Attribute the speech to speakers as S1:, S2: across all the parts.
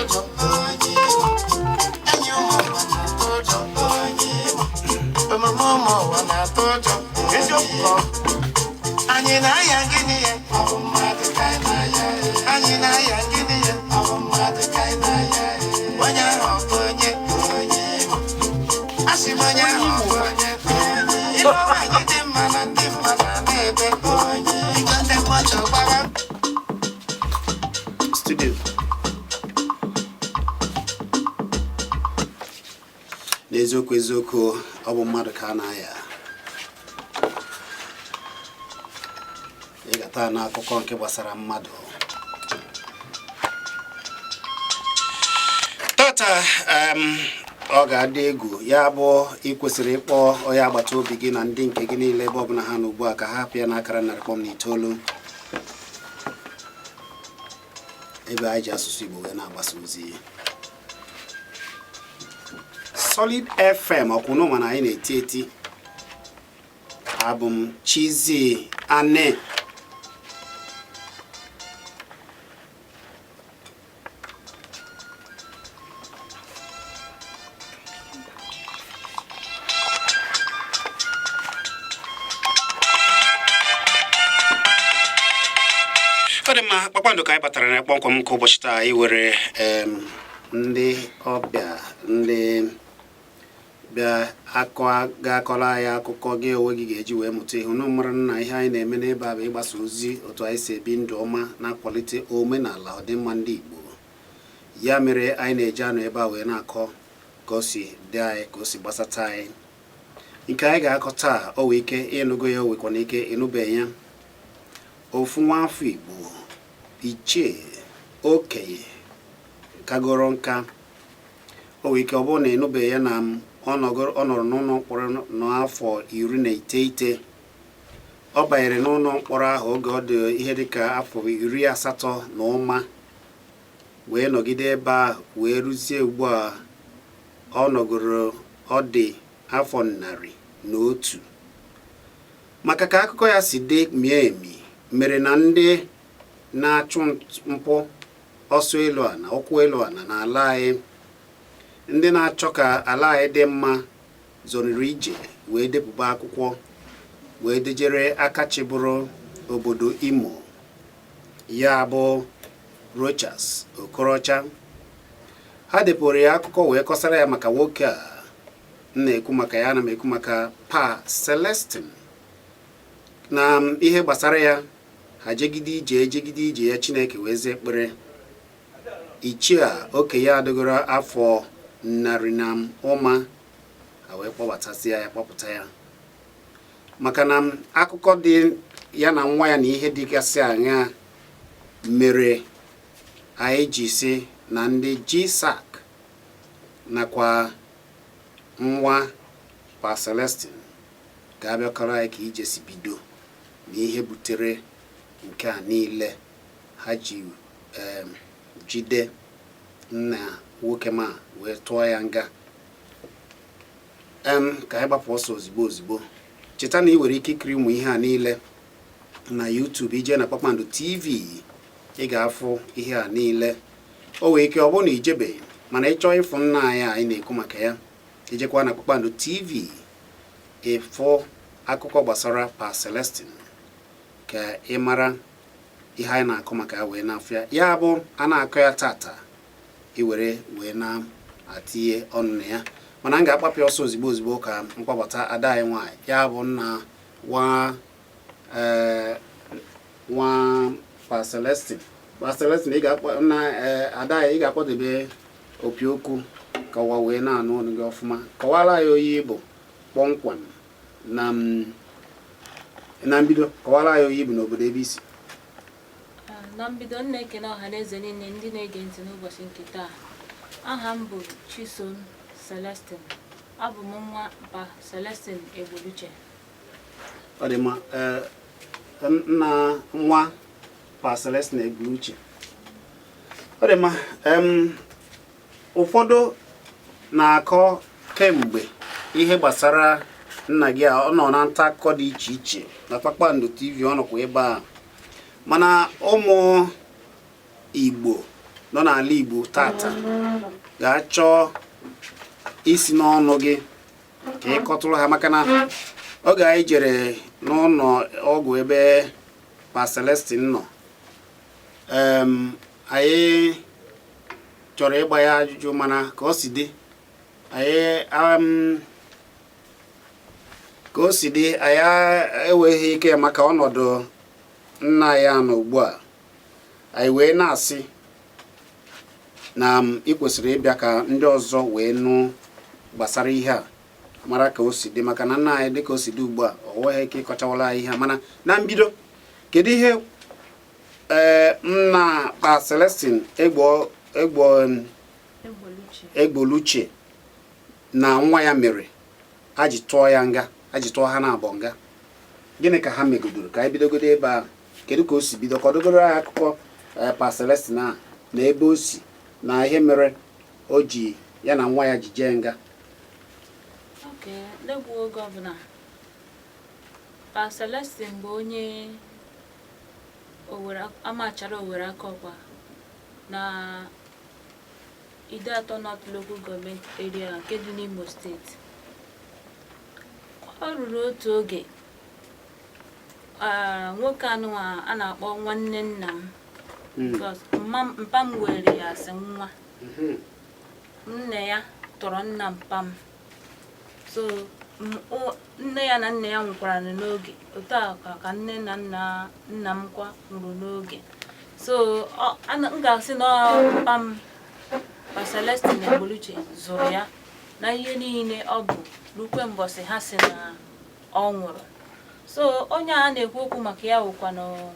S1: ụjọ onye Imo. Enyi ụmụ ụwa na-atụ ụjọ onye Imo. Omume ụmụ ụwa na-atụ ụjọ
S2: Eziokwu ka ọ bụ.
S1: Anyị na-aya gịnị ya? Ọ bụ mmadụ ka anyị na-aya. Anyị na-aya gịnị ya? Ọ bụ mmadụ ka anyị na-aya. Onye ahụ ọ bụ onye onye Imo. Asị m onye ahụ ọ bụ onye onye Imo. Nwaanyị dị mma na ndị mmadụ a na-ebe onye Igbo ndị mmadụ gbara
S2: Studio.
S3: N'eziokwu eziokwu, ọ bụ mmadụ ka a na-aya. Ị ga-ata n'akụkọ nke gbasara mmadụ tata. Ọ ga-adị egwu. Ya bụ, ị kwesịrị ịkpọ onye agbata obi gị na ndị nke gị niile ebe ọbụla ha nọ ugbu a ka ha hapụ ya n'akara 100.9, ebe anyị ji asụsụ Igbo wee na-agbasa ozi. Solid FM ọkwụnụ mana anyị na-eti eti. Abụ m Chizzy Ane. Ọ dị mma. Kpakpando ka anyị batara na kpọmkwem nke ụbọchị taa. Anyị were ndị ọbịa, ndị bịa akọ ga-akọrọ anyị akụkọ gị onwe gị ga-eji wee mụta ihe. Unu mara na ihe anyị na-eme n'ebe a bụ ịgbasa ozi otu anyị si ebi ndụ ọma, na-akwalite omenala, ọdịmma ndị Igbo. Ya mere anyị na-eji anọ ebe a wee na-akọ ka o si dị anyị, ka o si gbasata anyị. Nke anyị ga-akọ taa, o nwee ike ịnụgo ya, o nwekwana ike ịnụbeghị ya. Ofu nwa afọ Igbo, ichie, okenye kagoro nka, o nwee ike ọ bụrụ na ịnụbeghị ya, na ọ nọrọ n'ụlọ mkpọrọ n'afọ 19. Ọ banyere n'ụlọ mkpọrọ ahụ oge ọ dị ihe dịka afọ 80 na ụma, wee nọgide ebe ahụ wee ruzie ugbu a ọ nọgoro, ọ dị afọ 101. Maka ka akụkọ ya si dị mie emi mere na ndị na-achụ mpụ ọsọ elu ana, ụkwụ elu ana n'ala anyị, ndị na-achọ ka ala anyị dị mma, zọrịrị ije wee depụba akwụkwọ wee dejere aka chịbụrụ obodo Imo, ya bụ Rochas Okorocha. Ha depụrụ ya akụkọ wee kọsara ya maka nwoke a m na-ekwu maka ya. Ana m ekwu maka Pa Celestine na ihe gbasara ya. Ha jegide ije, ejegide ije ya, Chineke wee zaa ekpere. Ichie a, okenye adịgoro afọ 100 na ụma, ha wee kpọbatazie ya, kpọpụta ya, maka na akụkọ dị ya na nwa ya na ihe dịgasị aṅaa mere anyị ji si na ndị GSAC nakwa nwa Pa Celestine ga-abịakọrọ anyị ka ije si bido na ihe butere nke a niile ha ji jide nna nwoke ma wee tụọ ya nga. Ka anyị gbapụ ọsọ ozigbo ozigbo. Cheta na ị nwere ike ikiri ụmụ ihe a niile na YouTube. Ije na Kpakpando TV, ị ga-afụ ihe a niile. O nwere ike ọ bụrụ na ijebeghị, mana ị chọọ ịfụ nna anyị anyị na-ekwu maka ya, ijekwa na Kpakpando TV, ịfụ akụkọ gbasara Pa Celestine, ka ị mara ihe anyị na-akọ maka ya wee na-afụ ya. Ya bụ, a na-akọ ya tata, i were wee na-atinye ọnụ na ya. Mana m ga-akpapụ ọsọ ozigbo ozigbo ka m kpọbata ada anyị nwaanyị, ya bụ nna nwa, ee, nwa Pa Celestine. Pa Celestine, ị ga-akpọ nna, ee, ada anyị, ị ga-akpọdebe opi okwu ka ụwa wee na-anụ ọnụ gị ọfụma. Kọwara ya onye ị bụ kpọmkwem na mbido. Kọwara ya onye ị bụ n'obodo ebe i si.
S4: Na mbido, m na-ekene ọha na eze niile ndị na-ege ntị n'ụbọchị nke taa. Aha m bụ Chisom Celestine. Abụ m nwa Pa Celestine Egbuluche.
S3: Ọ dị mma. Ee, nna nwa Pa Celestine Egbuluche, ọ dị mma. Ụfọdụ na-akọ kemgbe ihe gbasara nna gị a, ọ nọ na nta akụkọ dị iche iche na Kpakpando TV, ọ nọkwa ebe a. Mana ụmụ Igbo nọ n'ala Igbo tata ga-achọ isi n'ọnụ gị ka ị kọtụrụ ha, maka na oge anyị jere n'ụlọ ọgwụ ebe Pa Celestine nọ, anyị chọrọ ịgba ya ajụjụ, mana ka o si dị anyị ka o si dị anyị enweghị ike maka ọnọdụ nna ya nọ ugbu a. Anyị wee na-asị na ị kwesịrị ịbịa ka ndị ọzọ wee nụ gbasara ihe a, mara ka o si dị, maka na nna anyị dị ka o si dị ugbu a, o nweghị ike ịkọchawala anyị ihe a. Mana na mbido, kedu ihe ee nna Pa Celestine Egbo Egbo Egboluche na nwa ya mere a ji tụọ ya nga, a ji tụọ ha na abụọ nga? Gịnị ka ha megodoro? Ka anyị bidogodo ebe ahụ. Kedu ka o si bido? Kọdogoro anyị akụkọ Pa Celestine a na ebe o si na ihe mere o ji ya na nwa ya ji jee nga.
S4: Ok, n'egbu oge ọbụla, Pa Celestine bụ onye Owere Amachara, Owere Akọkwa na Ideato North Local Government Area nke dị n'Imo Steeti. Ọ ruru otu oge, nwoke anụnwa a na-akpọ nwanne nna m, because mpa m were ya asị nwa. Nne ya tọrọ nna mpa m, so nne ya na nna ya nwụkwara n'oge otu a ka nne na nna nna m kwa nwụrụ n'oge. So m ga-asị na ọ mpa m, Pa Celestine Egboluche, zụrụ ya na ihe niile ọ bụ rukwe mbọsị ha si na ọ nwụrụ. So onye a na-ekwu okwu maka ya wụkwanụ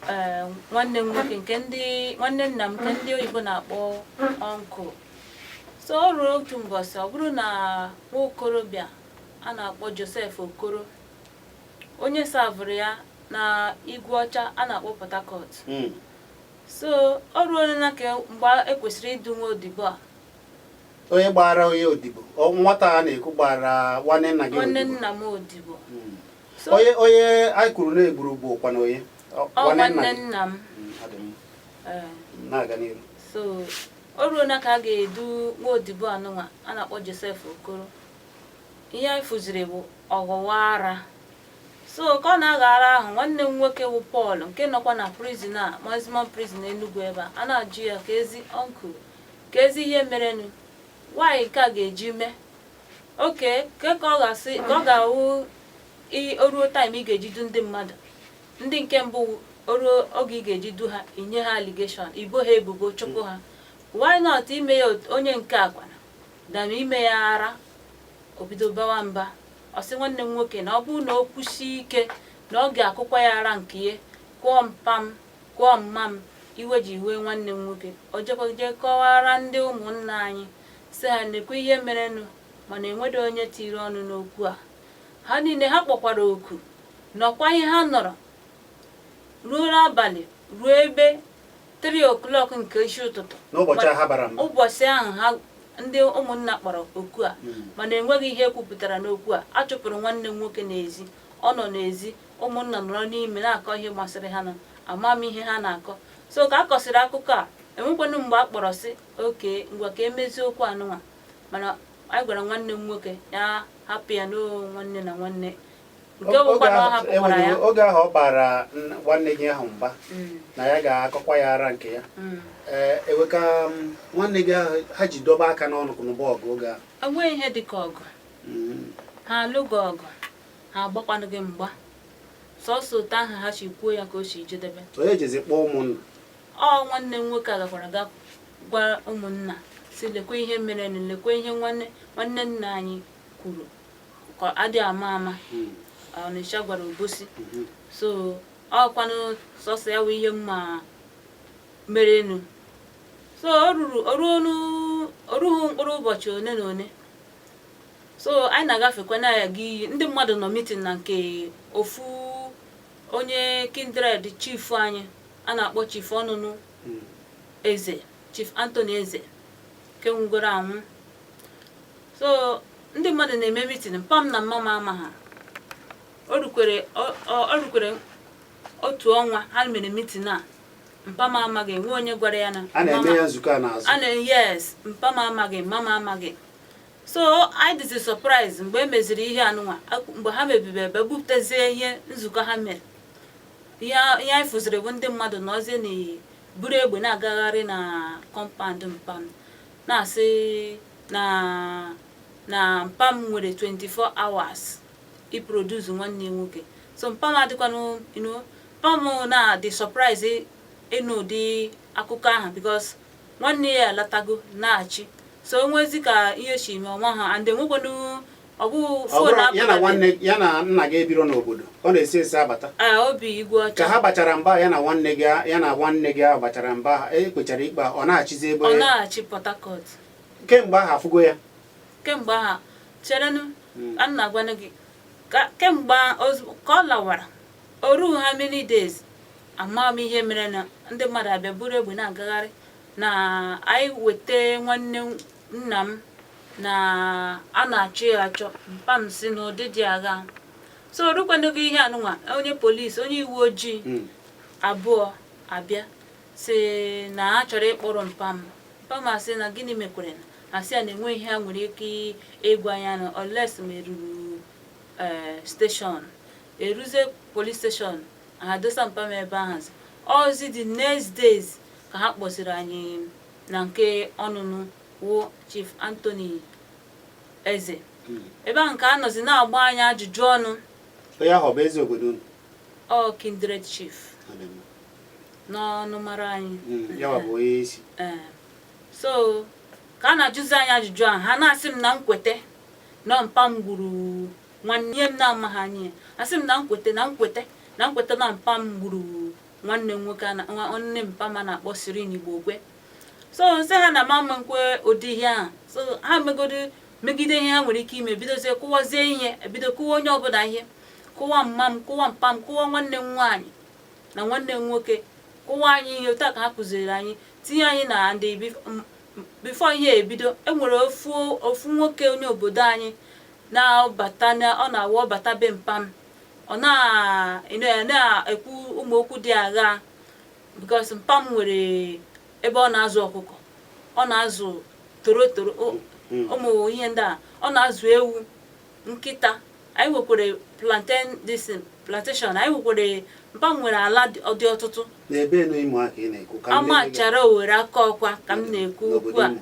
S4: ee nwanne m nwoke nke ndị nwanne nna m, nke ndị oyibo na-akpọ uncle. So o ruo otu mbọsị, ọ bụrụ na nwa okorobịa a na-akpọ Joseph Okoro, onye savụrụ ya na Igwe Ọcha a na-akpọ Port Harcourt. So o ruola na ka mgbe ekwesịrị idu nwa odibo a.
S3: Onye gbara onye odibo? Nwata a na-ekwu gbara nwanne nna gị
S4: nwanne
S3: odibo?
S4: Nna m odibo. So
S3: Onye anyị kwuru na egburu bụ kwana onye?
S4: Ọ
S3: nwanne nna
S4: nwanne
S3: gị?
S4: Nna m.
S3: Ọ dị mma.
S4: Ee.
S3: Na-aga n'iru.
S4: So o ruo na ka a ga-edu nwa odibo anụnwa a na-akpọ Joseph Okoro, ihe anyị fụziri bụ ọghọwa ara. So ka ọ na-agha ara ahụ, nwanne m nwoke wụ Paul, nke nọkwa na prison a, maximum prison Enugu ebe a, a na-ajụ ya ka ezi uncle, ka ezi ihe merenụ, nwaanyị nke a ga-eji mee oke ke ka ọ ga-asị ka ọ ga-awụ o ruo time ị ga-eji du ndị mmadụ, ndị nke mbụ, o ruo oge ị ga-eji du ha, inye ha allegation, ibo ha ebubo, chụpụ ha. Why not ime ya onye nke akwana dama ime ya ara? O bido bawa mba, ọ sị nwanne m nwoke na ọ bụrụ na o kwusie ike na ọ ga-akụkwa ya ara nke ya, kụọ mpa m, kụọ mma m. Iwe ji wee nwanne m nwoke, o jekwa jee kọwara ndị ụmụnna anyị, sị ha nekwa ihe merenụ, mana enwedo onye tiri ọnụ n'okwu a. Ha niile ha kpọkwara oku nọkwa ihe ha nọrọ ruo n'abalị, ruo ebe 3 o'clock nke isi ụtụtụ.
S3: N'ụbọchị a ha bara mba?
S4: Ụbọchị ahụ ha ndị ụmụnna kpọrọ oku a. Mana enweghị ihe ekwupụtara n'okwu a. A chụpụrụ nwanne m nwoke n'ezi, ọ nọ n'ezi, ụmụnna nọrọ n'ime na-akọ ihe gbasịrị ha nọ ama m ihe ha na-akọ. So ka a kọsịrị akụkọ a, enwekwanụ mgbe a kpọrọ sị oke ngwa ka emezie okwu anụnwa. Mana anyị gwara nwanne m nwoke ya hapụ ya n'o nwanne na nwanne nke
S3: Oge
S4: bụkwa na ọ
S3: ahụ
S4: hapụkwara ya.
S3: Oge ahụ ọ bara nwanne gị ahụ mba na ya ga-akọkwa ya ara nke ya, ee, eweka nwanne gị ahụ ha ji dọba aka n'ọnụ kụnụba ọgụ oge ahụ?
S4: Enweghị ihe dịka ọgụ. Ha alụghị ọgụ, ha agbakwanụ gị mgba, sọsọ otu ahụ ha si kwuo ya ka o si jedebe.
S3: Onye jezi kpọọ ụmụnna?
S4: Ọ nwanne m nwoke a gakwara ga gwa ụmụnna si lekwa ihe merenụ, lekwa ihe nwanne nwanne nna anyị kwuru, ka adị ama ama. Ọnịsha gwara Obosi. So ọkwanụ sọsọ ya wụ ihe mma merenụ. So o ruru o ruo orughị mkpụrụ ụbọchị one na one, so anyị na-agafekwa na-aga iyi, ndị mmadụ nọ meeting na nke ofu onye kindred chief anyị a na-akpọ Chief Ọnụnụ Eze, Chief Anthony Eze nke nwugoro anwụ. So ndị mmadụ na-eme meeting, mpa m na mma m ama ha. O rukwere otu ọnwa ha mere meeting a. Mpa m amaghị, enwe onye gwara ya na
S3: A na-eme
S4: mama-
S3: ya nzukọ a n'azụ.
S4: A na, yes, mpa m amaghị, mama amaghị. So anyị dịzi surprise mgbe e meziri ihe anụnwa, mgbe ha mebiri ebe bupụtazie ihe nzukọ ha mere. Ihe ihe anyị fụziri bụ ndị mmadụ nọzie na buru egbe na-agagharị na compound mpa m, na-asị na mpa m nwere 24 hours iproduce nwanne ya nwoke. So mpa m adịkwanụ, mpa m na-adị surprise ịnụ ụdị akụkọ ahụ, because nwanne ya alatago na-achị. So onwezi ka ihe si mee ọnwa ha and enwekwanụ ọbụ
S3: Ọ
S4: phone.
S3: bụrụ ya na nwanne ya na nna gị ebiro n'obodo, ọ na-esi esi abata.
S4: A obi igwe
S3: Ka
S4: ọcha.
S3: ha bachara mba, ya na nwanne gị ahụ bachara mba, ekpechara ikpe, ọ na-achịzi ebe.
S4: Ọ na-achị Port Harcourt.
S3: Kemgbe ahụ afụgo ya?
S4: Kemgbe ahụ, cherenụ, a na-agwanụ gị ka kemgbe ka ọ lawara, o rughị ha many days, ama m ihe mere na ndị mmadụ abịa buru egbe na-agagharị na anyị weta nwanne nna m na a na-achọ ya achọ. Mpa m si n'ụdị dị agha. So orukwanụghị ihe anụnwa, onye polisi, onye uwe ojii abụọ abịa si na ha chọrọ ịkpọrọ mpa m. Mpa m asị na gịnị mekwere? Na asị ya na enwe ihe ha nwere ike ịgwa ya na unless ma eruru ee station, eruzie police station, ha dosa mpa m ebe ahụ. Ozi the next days ka ha kpọsịrị anyị na nke ọnụnụ wụ Chief Anthony Eze. Ebe ahụ ka a nọzi na-agba anyị ajụjụ ọnụ.
S3: Onye ahụ ọ bụ eze obodo unu?
S4: Ọ kindred chief.
S3: Ọ dị mma.
S4: N'ọnụ mara anyị.
S3: Ya bụ onye isi.
S4: Ee, so ka a na-ajụzi anyị ajụjụ ahụ, ha na-asị m na nkwete na mpa m gburu nwanne ihe m na-amaghị anyị ya. Asị m na nkwete, na nkwete, na nkwete na mpa m gburu nwanne m nwoke nwanne mpa m a na-akpọ Sirin Igbo Okwe. So nsị ha na mama nkwe ụdị ihe ahụ. So ha megodo megide ihe ha nwere ike ime, bidozie kụwazie ihe, ebido kụwa onye ọbụla ihe, kụwa mma m, kụwa mpa m, kụwa nwanne m nwaanyị na nwanne m nwoke, kụwa anyị ihe. Otu a ka ha kụziri anyị, tinye anyị na ndị before ihe ebido. Enwere ofu ofu nwoke onye obodo anyị na-abata na ọ na-awa ọbata be mpa m, ọ na-ekwu ụmụ okwu dị agha, because mpa m nwere ebe ọ na-azụ ọkụkọ, ọ na-azụ torotoro, ụmụ ihe ndị a, ọ na-azụ ewu, nkịta. Anyị nwekwara plantain, this plantation anyị nwekwara. Mpa m nwere ala dị dị ọtụtụ.
S3: N'ebe n'Imo a ka ị na-ekwu ka ndị
S4: Amachara Owere aka ọkwa ka m na-ekwu
S3: n'obodo
S4: ugbu a.
S3: Imo.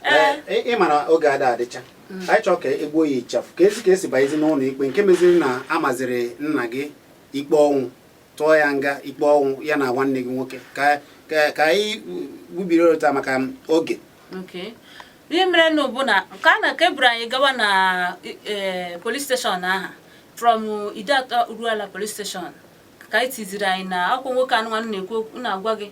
S4: Ee.
S3: Ee, ị mara oge ada adịcha, anyị chọọ ka egbuo ya ịchafụ, ka ezi ka esi banyezi n'ụlọ ikpe nke meziri na amaziri nna gị ikpe ọnwụ, tụọ ya nga ikpe ọnwụ, ya na nwanne gị nwoke, ka anyị gbubiri taa maka oge.
S4: Okay. Ihe mere nụ bụ na nke a na ka eburu anyị gawa na police station aha, from Ideato Uruala police station, ka anyị tiziri anyị na akwụkwọ nwoke anụmanụ na-ekwu okwu na-agwa gị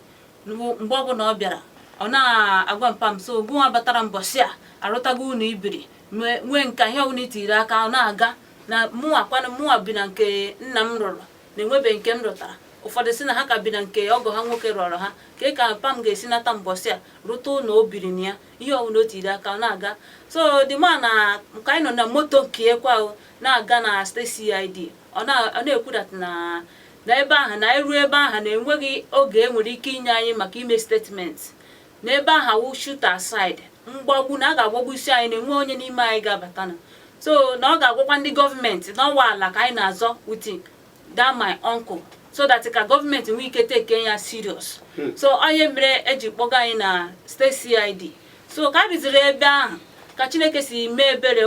S4: mgbe ọbụla ọ bịara, ọ na-agwa mpa m, so gụnwa batara mbọsị a arụtago unu ibiri nwee nka ihe ọbụla itiri aka, ọ na-aga na mụnwa kwanụ, mụnwa bi na nke nna m rụrụ, na enwebeghị nke m rụtara. Ụfọdụ si na ha ka bi na nke ọgọ ha nwoke rọrọ ha ka ka mpa m ga-esi nata mbọsị a rụta ụlọ o biri na ya. Ihe ọbụla o tiri aka, ọ na-aga. So the man na nke anyị nọ na moto nke ekwa o, na-aga na state CID, ọ na-ekwu that na ebe ahụ na eru ebe ahụ na enweghị oge e nwere ike inye anyị maka ime statement, na ebe ahụ wụ shoot aside mgbagbu, na a ga-agbagbu isi anyị, na enwe onye n'ime anyị ga-abata na so na ọ ga-agwakwa ndị gọọmenti n'ọwa ala ka anyị na-azọ with that my uncle, so that ka gọọmenti nwee ike take ya serious. So onye mere eji kpọga anyị na state CID. So ka a riziri ebe ahụ ka Chineke si mee ebere,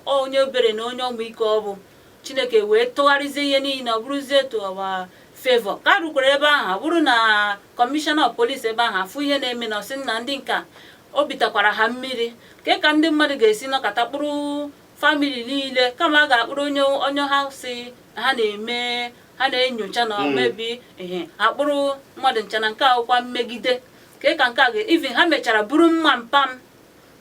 S4: onye obere na onye ọmịiko ọ bụ Chineke wee tụgharịzie ihe niile, ọ bụrụzie to our favor. Ka a rukwara ebe ahụ, ọ bụrụ na kọmishọna of police ebe ahụ afụ ihe na-eme, na ọsị na ndị nka o bitakwara ha mmiri ke ka ndị mmadụ ga-esi nọkọta kpụrụ family niile, kama a ga-akpụrụ onye ha si ha na-eme, ha na-enyocha na mebi ihe, akpụrụ mmadụ ncha na nke akwụkwa mmegide ke ka nke a ga. Even ha mechara buru mma mpam,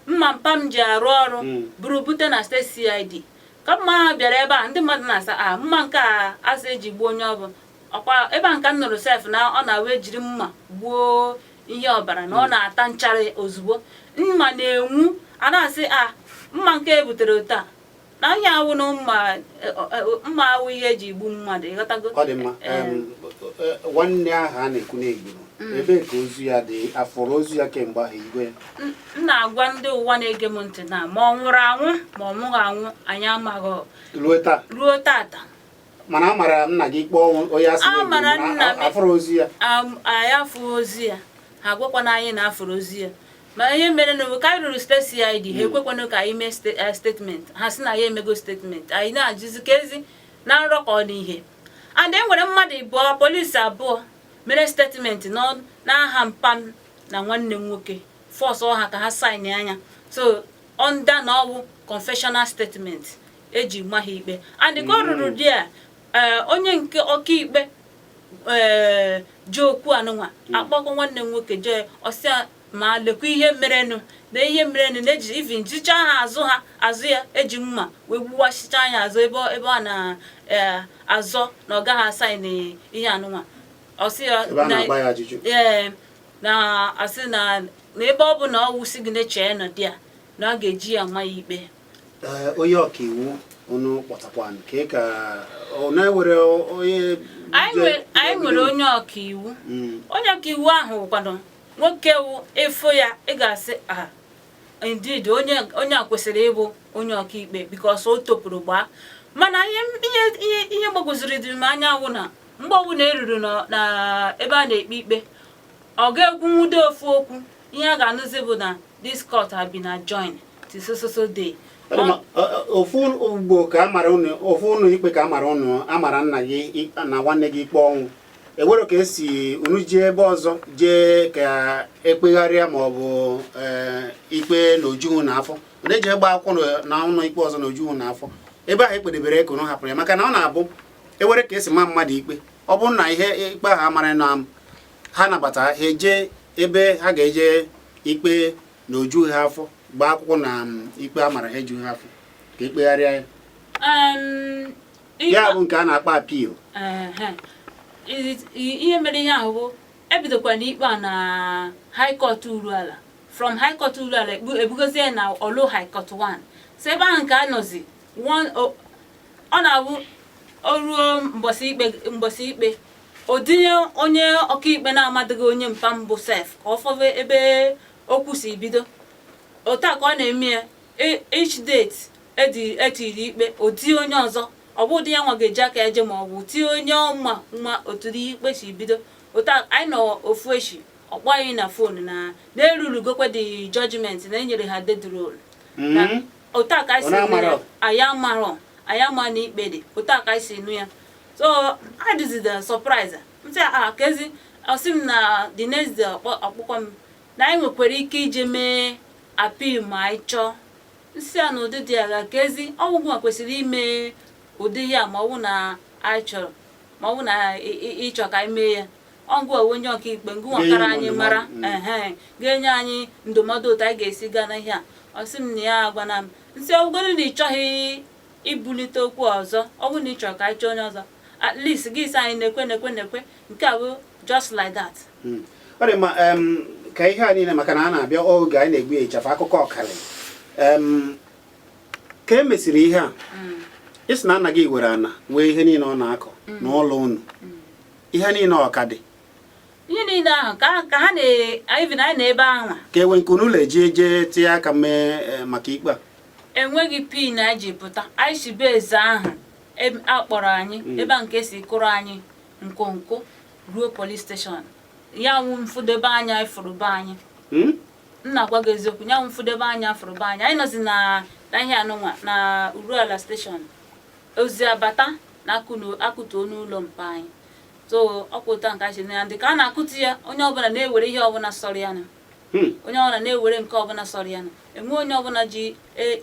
S4: mma mpam ji arụ ọrụ, buru bute na state CID. Ka mma ha bịara ebe a, ndị mmadụ na-asa a mma nke a asị eji gbuo onye ọbụ ọkwa ebe a nka m nụrụ sef na ọ na-awa ejiri mma gbuo ihe ọbara na ọ na-ata nchara ozugbo mma na-enwu. A na-asị a mma nke e butere otu a na ihe awụ na mma, mma awụ ihe eji gbu mmadụ, ịghọtago?
S3: Ọ dị mma. Nwanne ahụ a na-ekwu na egburu Ebee ka ozu ya dị? Afụrụ ozu ya kemgbe ahụ igwe ya?
S4: M na-agwa ndị ụwa na-ege m ntị na ma ọ nwụrụ anwụ ma ọ nwụghị anwụ, anyị amaghị.
S3: Ruo taa?
S4: Ruo tata.
S3: Mana a mara nna gị ikpe ọnwụ, onye asị
S4: A mara nna m.
S3: afụrụ ozu ya?
S4: Anyị afụghị ozu ya. Ha agwakwana anyị na afụrụ ozu ya. Ma ihe mere na ka anyị ruru steeti CID, ha ekwekwana ka anyị mee statement. Ha sị na ya emego statement. Anyị na-ajụzi ka ezi na nrọ ka ọ n'ihe. And e nwere mmadụ abụọ, polisi abụọ mere statement n'aha mpa m na nwanne m nwoke, force ha ka ha sign anya. So under na ọwụ confessional statement eji ma ha ikpe. And ka o ruru di a, onye nke ọkaikpe ee ji okwu anụnwa akpọkọ nwanne m nwoke jee, ọsịa ma lekwa ihe merenụ na ihe merenụ na-eji even jichaa ha azụ, ha azụ ya eji mma wee gbuwasịcha ya azụ ebe ọ na-azọ na ọ gaghị asign ihe anụnwa. Ọsị ya
S3: Ebe a na-agba ya ajụjụ.
S4: Ee, na asị na ebe ọ bụ na ọ wụ signature ya nọ dị ya, na ọ ga-eji ya nwa ya ikpe.
S3: Ee, onye ọkaiwu unu kpọtakwanụ ka ọ na-ewere onye
S4: Anyị nwere onye ọkaiwu. Onye ọkaiwu ahụ kwado nwoke wụ ịfụ ya, ị ga-asị, "Ah, indeed, onye a kwesịrị ịbụ onye ọkaikpe," because o topụrụ gbaa. Mana ihe gbagwoziri dị m anya wụ na mgbe ọbụla eruru na ebe a na-ekpe ikpe, ọ ga-ekwunwudo ofu okwu. Ihe a ga-anụzi bụ na this court have been adjourned till so so so day.
S3: Ọ dị mma, ofu ugbo ka a mara unu, ofu ụlọ ikpe ka a mara unu, a mara nna gị na nwanne gị ikpe ọnwụ. Ewere ka esi unu jee ebe ọzọ jee ka ekpegharịa ma ọ bụ ikpe na ojuhu na afọ unu eji gba akwụkwọ na ụlọ ikpe ọzọ na ojuhu na afọ ebe ahụ ekpedebere ka unu hapụrụ ya? Maka na ọ na-abụ ewere ka esi ma mmadụ ikpe, ọ bụrụ na ihe ikpe ahụ amara na ha nabata ha, eje ebe ha ga-eje ikpe na ojughị ha afọ, gbaa akwụkwọ na ikpe a mara ha ejughị ha afọ ka ekpegharịa ya. Ya bụ nke a na-akpọ appeal.
S4: Ehe. Ihe mere ihe ahụ bụ ebidokwa n'ikpe a na High Court Uruala. From High Court Uruala, ebugozie ya na Olu High Court 1. So ebe ahụ nke a nọzi ọ na-abụ o ruo mbọsị ikpe, o dinye onye ọkaikpe na-amadịghị onye mpa mbụ sef ka ọ fọbe ebe okwu si bido. Otu a ka ọ na-eme ya. Each date etiri ikpe, o tie onye ọzọ. Ọ bụ ụdị ya nwa ga-eji aka eje ma ọ bụ tie onye ọma nwa otu ikpe si bido. Otu a anyị nọ ofu echi, ọkpọ anyị na phone na na-erurugokwe the judgment, na enyere ha death roll na otu a ka anyị
S3: Ọ
S4: si nụ ya.
S3: na-amarọ?
S4: Anyị amarọ, anyị ama na ikpe dị. Otu a ka anyị si nụ ya. So adịzide surprise ntị a kezi. Ọsị m na the next day ọkpọkwa m na anyị nwekwara ike ije mee appeal ma anyị chọọ. Nsị a na ụdị dị agha ka ezi ọgwụgwụ a kwesịrị ime ụdị ya, ma ọ bụ na anyị chọrọ, ma ọ bụ na ịchọ ka anyị mee ya. Ọgwụ a onye ọkaikpe ngụnwa
S3: Ga-enye
S4: kara
S3: unu
S4: anyị
S3: ndụmọdụ.
S4: mara. Ehe, ga-enye anyị ndụmọdụ otu anyị ga-esi gaa na ihe a. Ọ sị m na ya agwana m nsị ọgwụgoro na ị chọghị ibulite okwu ọzọ, ọ bụrụ na ị chọrọ ka anyị chọọ onye ọzọ, at least gị sị anyị na-ekwe na-ekwe na-ekwe nke a bụ just like that.
S3: Ọ dị mma. Ka ihe a niile, maka na a na-abịa oge anyị na-egbu ya ịchafụ akụkọ ọkalị. Ka e mesịrị ihe a, ị sị na nna gị were ana nwee ihe niile ọ na-akọ n'ụlọ unu, ihe niile ọ ka dị?
S4: Ihe niile ahụ ka ha na even anyị na ebe ahụ.
S3: Ka enwe nke unu ụlọ eji eje tinye aka mee maka ikpe a?
S4: Enweghị pin anyị ji pụta. Anyị si be eze ahụ a kpọrọ anyị ebe a nke si kụrụ anyị nkwonkwo ruo police station. Ya wụ mfụdebe anya ifuru be anyị. M na-agwa gị eziokwu, ya wụ mfụdebe anya fụrụ be anyị. Anyị nọzi na ihe anụnwa na Uruala station, ozi abata na akụtuo n'ụlọ mpa anyị. So ọkwa ụta nke anyị si na ya ndị ka a na-akụtu ya, onye ọbụla na-ewere ihe ọbụla sọrọ ya na onye ọbụla na-ewere nke ọbụla sọrọ ya na enwe onye ọbụla ji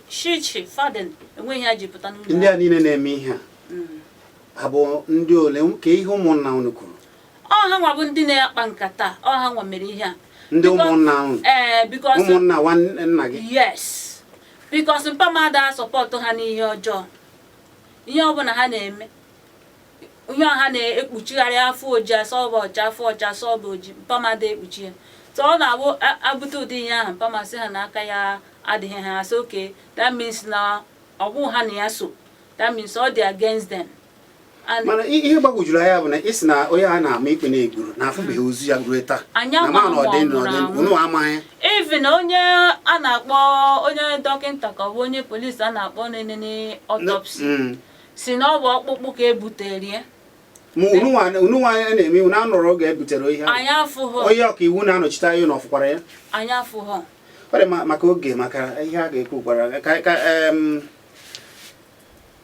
S4: shichi fadin, enweghị ha ji pụta n'ụlọ.
S3: Ndị a niile na-eme ihe a, ha bụ ndị ole? Ka ihe ụmụnna unu kwuru?
S4: Ọ ha nwa bụ ndị na-akpa nkata, ọ ha nwa mere ihe a.
S3: Ndị ụmụnna unu?
S4: Ee, because
S3: Ụmụnna nwanne nna gị?
S4: Yes, because mpa m ada support ha n'ihe ọjọọ. Ihe ọbụla ha na-eme, ihe ha na-ekpuchigharị afọ oji asọba ọcha, afọ ọcha asọba oji, mpa m ada ekpuchi ya. So ọ na-abụ abute ụdị ihe ahụ, mpa m asị ha na aka ya adịghị. Ha asị okay, that means na ọ bụ ha na ya so, that means ọ dị against them. And
S3: Mana ihe gbagwojuru anya bụ na ị sị na onye a na-ama ikpe na-egburu na afụbeghị ozu ya ruo taa.
S4: Anyị
S3: Na ma na ọ dị
S4: amaghị
S3: ndụ
S4: ma
S3: na ọ
S4: ọ
S3: dị ndụ,
S4: nwụrụ
S3: unu amaghị.
S4: Even onye a na-akpọ onye dọkịta ka ọ bụ onye polisi a na-akpọ na-enene autopsy si na ọ bụ ọkpụkpụ ka e butere ya.
S3: Ma unu nwa na-eme unu anụrụ oge e butere ihe ahụ?
S4: Anyị afụghọ.
S3: Onye ọka iwu na-anọchite anya unu ọfụkwara ya?
S4: Anyị afụghọ.
S3: Ọ dị maka oge, maka ihe a ga-ekwu gwara ka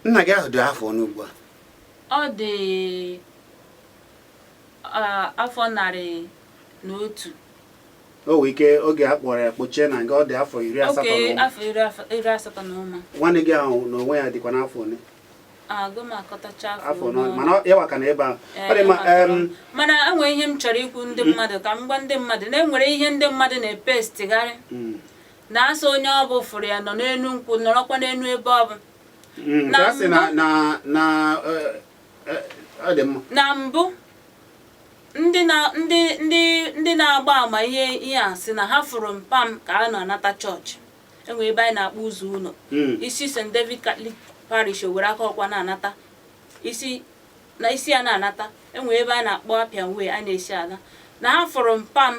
S3: nna gị ahụ dị afọ ole ugbu a?
S4: Ọ dị afọ 101.
S3: O nwee ike oge a kpọrọ ya kpochie na nga, ọ dị afọ 80
S4: Oke
S3: na ụma.
S4: Afọ 80 na ụma.
S3: Nwanne gị ahụ na onwe ya dịkwa n'afọ ole?
S4: Agụ m akọtacha.
S3: Afọ
S4: ole
S3: nọ
S4: ọ
S3: mana ya waka na ebe ahụ. Ọ dị mma.
S4: Ee, mana enwere ihe m chọrọ ikwu ndị mmadụ, ka m gwa ndị mmadụ na enwere ihe ndị mmadụ na-epestigharị na-asị onye ọ bụ fụrụ ya nọ n'elu nkwụ, nọrọkwa n'elu ebe ọ bụ. Na
S3: Ka a sị na
S4: mbụ-
S3: na ọ dị mma.
S4: Na mbụ, ndị na ndị ndị ndị na-agba ama ihe ihe a sị na ha fụrụ mpa m ka a na-anata chọọchị. Enwere ebe anyị na-akpọ ụzọ ụlọ isi St. David Catholic Parish, Owere aka ọkwa na-anata isi na isi ya na-anata. Enwere ebe a na-akpọ Appian Way a na-esi ala na ha fụrụ mpa m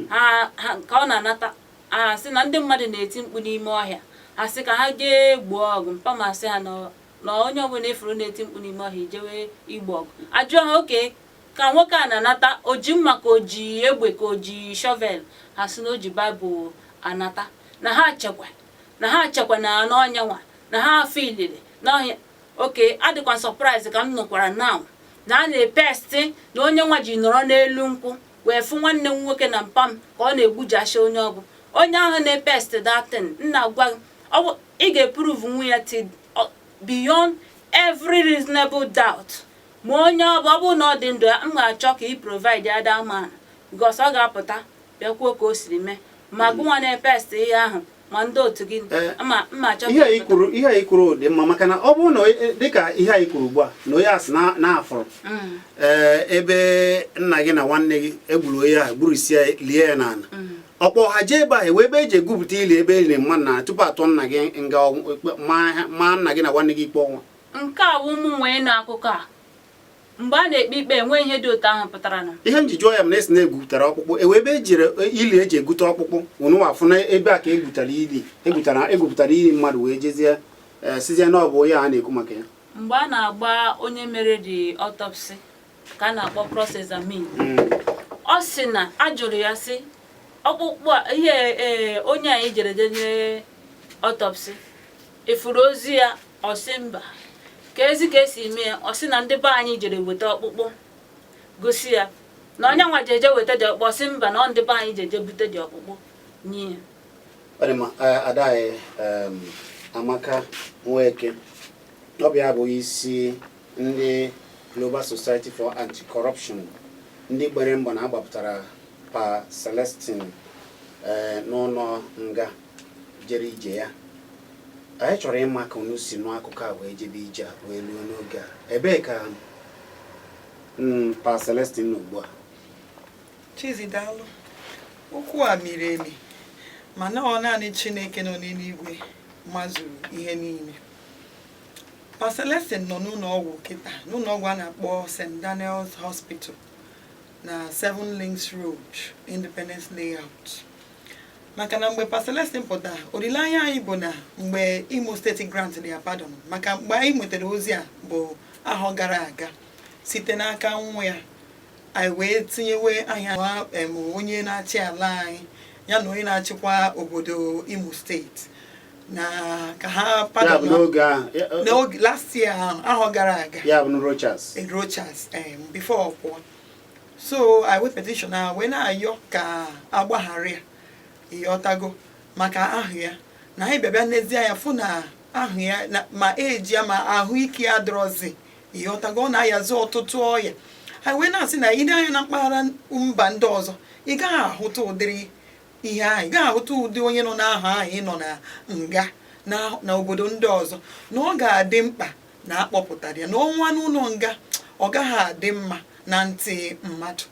S4: ha ka ọ na-anata. Ha sị na ndị mmadụ na-eti mkpu n'ime ọhịa, ha sị ka ha jee gbuo ọgụ. Mpa m asị ha na onye ọbụla efuru na-eti mkpu n'ime ọhịa ijewe igbu ọgụ. Ajụọ ha, oke ka nwoke a na-anata, o ji mma ka o ji egbe ka o ji shovel? Ha sị na o ji Baịbụl anata, na ha chekwa na n'ọnya nwa na ha afọ ilili n'ọhịa. Oke adịkwa surprise ka m nụkwara now na a na-epesti na onye nwa ji nọrọ n'elu nkwụ wee fụ nwanne m nwoke na mpa m ka ọ na-egbujasị onye ọbụ. Onye ahụ na-epesti datin nna gwa gị, ọ bụ ị ga-eprove nwu ya till beyond every reasonable doubt. Ma onye ọ bụ, ọ bụrụ na ọ dị ndụ ya, m ga-achọ ka ị provide ya that man, because ọ ga-apụta bịa kwuo ka o siri mee. Ma gụnwa na-epesti ihe ahụ, ma ndị otu gị, ma mma achọ ka
S3: Ihe anyị
S4: ị pụta.
S3: kwuru, ihe anyị kwuru dị mma, maka na ọ bụrụ na dịka ihe anyị kwuru ugbu a na onye a sị na na-afụrụ ebe nna gị na nwanne gị egburu onye ahụ, gburusie ya, lie ya n'ala, ọkpọ ha jee ebe ahụ wee ebe eji egwupụta ili ebe e liri mmadụ na tupu atụ nna gị nga ikpe, maa nna gị na nwanne gị ikpe ọnwa.
S4: Nke a bụ ụmụ nwee nụ akụkọ a mgbe a na-ekpe ikpe, enwe ihe dị otu ahụ pụtara na
S3: Ihe m ji jụọ ya bụ na esi na-egwupụtara ọkpụkpụ ewe ebe ejiri ili eji egute ọkpụkpụ, unu afụ na ebe a ka egwutara ili, egwutara egwupụtara ili mmadụ wee jezie sizie na ọ bụ onye a na-ekwu maka ya.
S4: Mgbe a na-agba onye mere the autopsy, ka a na-akpọ cross examine, ọ sị na a jụrụ ya sị ọkpụkpụ a ihe ee onye anyị jere jenye autopsy ifuru ozu ya, ọ sị mba, ka ezi ka esi mee ya. Ọ sị na ndị be anyị jere weta ọkpụkpụ gosi ya na onye nwa jeje weta dị ọkpụkpụ. Ọ sị mba, na ọ ndị be anyị jeje bute dị ọkpụkpụ nye ya.
S3: Ọ dị mma. Ada anyị, Amaka Nweke, ọ bụ ya bụ isi ndị Global Society for Anti-Corruption, ndị gbere mbọ na agbapụtara Pa Celestin n'ụlọ nga jere ije ya. Anyị chọrọ ịma ka unu si nụ akụkọ a wee jebe ije a wee luo n'oge a. Ebee ka Pa Celestin nọ ugbu a?
S2: Chizi, daalụ. Okwu a miri emi, mana ọ naanị Chineke nọ n'eluigwe mazuru ihe niile. Pa Celestin nọ n'ụlọ ọgwụ kịta, n'ụlọ ọgwụ a na-akpọ St. Daniel's Hospital na Seven Links Road, Independence Layout. Maka na mgbe Pa Celestin pụtara, olileanya anyị bụ na mgbe Imo Steeti grant ya pardon, maka mgbe anyị nwetara ozi a bụ ahọ gara aga site n'aka nwa ya, anyị wee tinyewe anya onye na-achị ala anyị ya na onye na-achịkwa obodo Imo Steeti na ka ha
S3: Ya bụ
S2: pardon
S3: n'oge ahụ
S2: n'oge last year ahụ, ahọ gara aga.
S3: Ya bụ Rochas.
S2: Rochas, before ọ pụọ. So I wee petition a wee na-ayọ ka agbaghara ya, ịghọtago, maka ahụ ya na anyị bịa n'ezie ya fụ na ahụ ya ma eji ya ma ahụike ya dọrọzi, ịghọtago, ọ na-ayazi ọtụtụ ọya. Anyị wee na-asị na ile anya na mpaghara mba ndị ọzọ, ị gaghị ahụta ụdịrị ihe ahụ, ị gaghị ahụta ụdị onye nọ n'ahụ ahụ ịnọ na nga na obodo ndị ọzọ, na ọ ga-adị mkpa na akpọpụtara ya na ọnwa n'ụlọ nga, ọ gaghị adị mma na ntị mmadụ.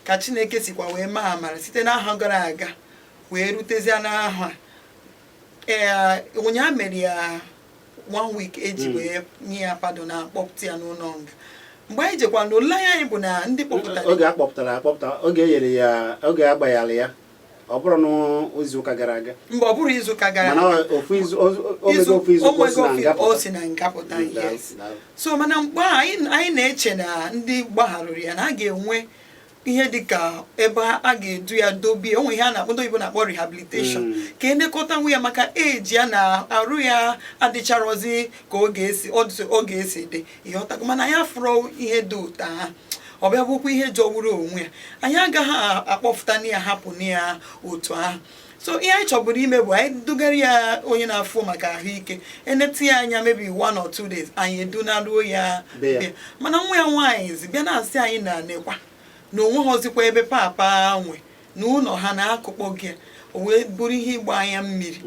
S2: Ka Chineke sikwa wee maa amara site n'aha gara aga wee rutezie n'ahụ a, ee, ụnyaa mere ya. One week eji wee nye ya pardon na akpọpụta ya n'ụlọ nga. Mgbe anyị jekwa na olileanya anyị bụ na ndị kpọpụtara
S3: Oge a kpọpụtara akpọpụta, oge e nyere ya, oge a gbaghara ya, ọ bụrụ n'izu ụka gara aga.
S2: Mgbe ọ bụrụ izu ụka gara
S3: Mana
S2: aga.
S3: ofu izu, o mego ofu izu ka o si na nga
S2: o
S3: pụta.
S2: Si na nga pụta. Yes.
S3: Daalụ.
S2: So mana mgbe ahụ anyị na-eche na ndị gbagharụrụ ya na a ga-enwe ihe dịka ebe a ga-edu ya dobie onwe, ihe a na-akpọ, ndị oyibo na-akpọ rehabilitation, ka enekọta nwa ya maka eji ya na arụ ya adịcharọzi ka ọ ga-esi dị, ịghọtago? Mana anyị afụrọ ihe dị ụtọ ahụ. Ọ bịa bụkwa ihe jọgburu onwe ya, anyị agaghị akpọfụta na ya, hapụ na ya otu ahụ. So ihe anyị chọburu ime bụ anyị dugara ya onye na-afụ maka ahụike, eneta ya anya maybe 1 or 2 days, anyị edunaruo ya
S3: Be ya.
S2: be. Mana nwa ya nwaanyị zi bịa na-asị anyị na nekwa na onwe ha ọzikwa ebe papa nwe na ụlọ ha na-akụkpọ gị, o wee bụrụ ihe ịgba anya mmiri.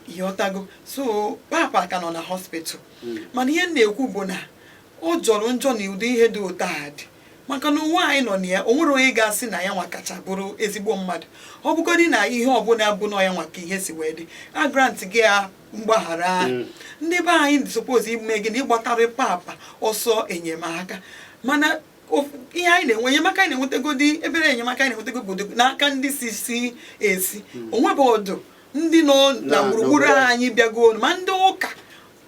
S2: Ịghọtago? So papa ka nọ na hospital. Mana ihe m na-ekwu bụ na ọ jọrọ njọ na ụdị ihe dị otu a dị, maka na ụwa anyị nọ na ya, o nwere onye ga-asị na ya nwa kacha bụrụ ezigbo mmadụ. Ọ bụgodị na ihe ọbụla bụ na ya nwa ka ihe si wee dị, a grant gị ya mgbaghara ahụ. Ndị be anyị suppose ime gị na ịgbatarị papa ọsọ enyemaka, mana ihe anyị na-enwe, enyemaka anyị na-enwetagodi, ebere enyemaka anyị na-enwetago bụ n'aka ndị si esi onwebe ọdụ ndị nọ na gburugburu
S3: n'obodo.
S2: Anyị bịago, ma ndị ụka,